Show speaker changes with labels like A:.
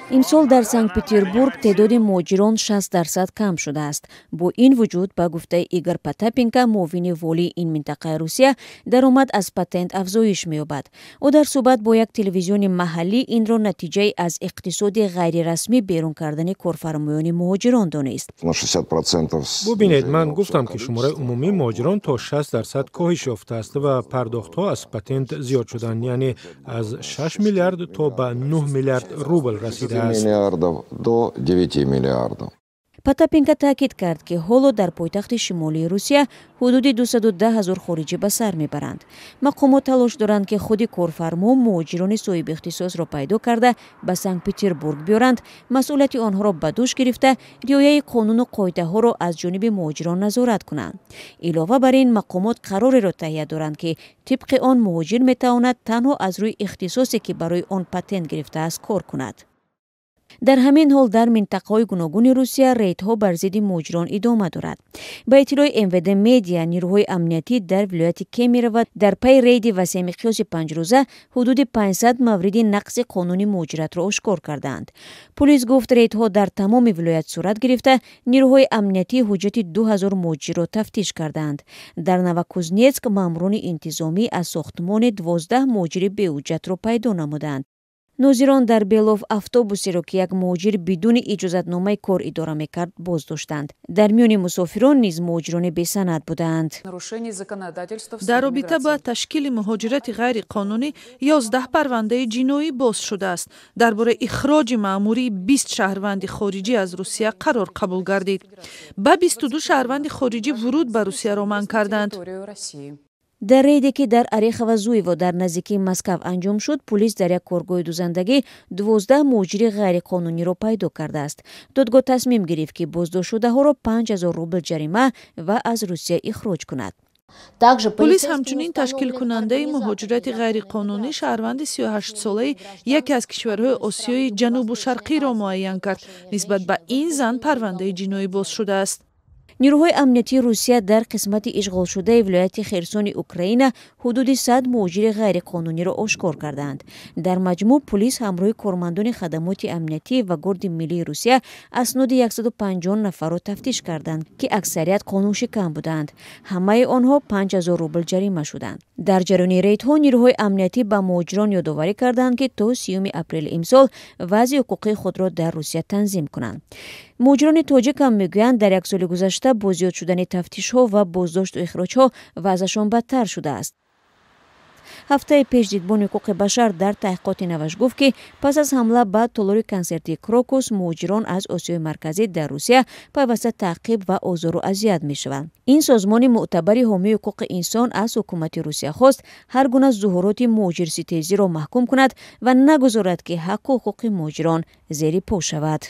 A: Имсол дар Санкт Петербург теъдоди муҳоҷирон 60% кам шудааст. Бо ин вуҷуд, ба гуфтаи Игор Потапенко, муовини волии ин минтақаи Русия, даромад аз патент афзоиш меёбад. Ӯ дар суҳбат бо як телевизиони маҳаллӣ инро натиҷаи аз иқтисоди ғайрирасмӣ берун кардани корфармоёни муҳоҷирон донист.
B: Бубинед, ман гуфтам, ки шумораи умумии муҳоҷирон то 60% коҳиш ёфтааст ва пардохтҳо аз патент зиёд шуданд, яъне аз 6 миллиард то ба 9 миллиард рубл расидааст.
C: Миллиардов до 9 миллиардов.
A: Потапенко таъкид кард, ки ҳоло дар пойтахти шимолии Русия ҳудуди 210 ҳазор хориҷӣ ба сар мебаранд. Мақомот талош доранд, ки худи корфармо муҳоҷирони соҳибихтисосро пайдо карда, ба Санкт Петербург биёранд, масъулияти онҳоро ба дӯш гирифта, риояи қонуну қоидаҳоро аз ҷониби муҳоҷирон назорат кунанд. Илова бар ин, мақомот қарореро таҳия доранд, ки тибқи он муҳоҷир метавонад танҳо аз рӯи ихтисосе, ки барои он патент гирифтааст, кор кунад. Дар ҳамин ҳол, дар минтақаҳои гуногуни Русия рейдҳо бар зидди муҳоҷирон идома дорад. Ба иттилои МВД Медиа, нирӯҳои амниятӣ дар вилояти Кемерово дар пайи рейди васеъмиқёси 5-рӯза ҳудуди 500 мавриди нақзи қонуни муҳоҷиратро ошкор кардаанд. Пулис гуфт, рейдҳо дар тамоми вилоят сурат гирифта, нирӯҳои амниятӣ ҳуҷҷати 2000 муҳоҷирро тафтиш кардаанд. Дар Новокузнецк маъмурони интизомӣ аз сохтмони 12 муҳоҷири беҳуҷҷатро пайдо намуданд. Нозирон дар Белов автобусеро, ки як муҳоҷир бидуни иҷозатномаи кор идора мекард, боздоштанд. Дар миёни мусофирон низ муҳоҷирони бесанад буданд.
D: Дар робита ба ташкили муҳоҷирати ғайриқонунӣ 11 парвандаи ҷиноӣ боз шудааст. Дар бораи ихроҷи маъмурии 20 шаҳрванди хориҷӣ аз Русия қарор қабул гардид. Ба 22 шаҳрванди хориҷӣ вуруд ба Русияро манъ карданд.
A: Дар рейде, ки дар Орехово Зуево дар наздикии Москав анҷом шуд, пулис дар як коргоҳи дузандагӣ 12 муҳоҷири ғайриқонуниро пайдо кардааст. Додгоҳ тасмим гирифт, ки боздоштшудаҳоро 5000 рубл ҷарима ва аз Русия ихроҷ кунад.
D: Пулис ҳамчунин ташкилкунандаи муҳоҷирати ғайриқонунӣ, шаҳрванди 38-солаи яке аз кишварҳои Осиёи Ҷанубу Шарқиро муайян кард. Нисбат ба ин зан парвандаи ҷиноӣ боз шудааст.
A: Нирӯҳои амниятии Русия дар қисмати ишғолшудаи вилояти Херсони Украина ҳудуди 100 муҳоҷири ғайриқонуниро ошкор кардаанд. Дар маҷмӯъ пулис ҳамроҳи кормандони хадамоти амниятӣ ва Гвардияи миллии Русия асноди 150 нафарро тафтиш карданд, ки аксарият қонуншикан буданд. Ҳамаи онҳо 5000 рубл ҷарима шуданд. Дар ҷараёни рейдҳо нирӯҳои амниятӣ ба муҳоҷирон ёдоварӣ карданд, ки то 30-уми апрели имсол вазъи ҳуқуқии худро дар Русия танзим кунанд. Муҳоҷирони тоҷик ҳам мегӯянд, дар як соли гузашта бо зиёд шудани тафтишҳо ва боздошту ихроҷҳо вазъашон бадтар шудааст. Ҳафтаи пеш Дидбони ҳуқуқи башар дар таҳқиқоти наваш гуфт, ки пас аз ҳамла ба толори консертии Крокус муҳоҷирон аз Осиёи Марказӣ дар Русия пайваста таъқиб ва озору азият мешаванд. Ин созмони мӯътабари ҳомии ҳуқуқи инсон аз ҳукумати Русия хост, ҳар гуна зуҳуроти муҳоҷирситезиро маҳкум кунад ва нагузорад, ки ҳаққу ҳуқуқи муҳоҷирон зери по шавад.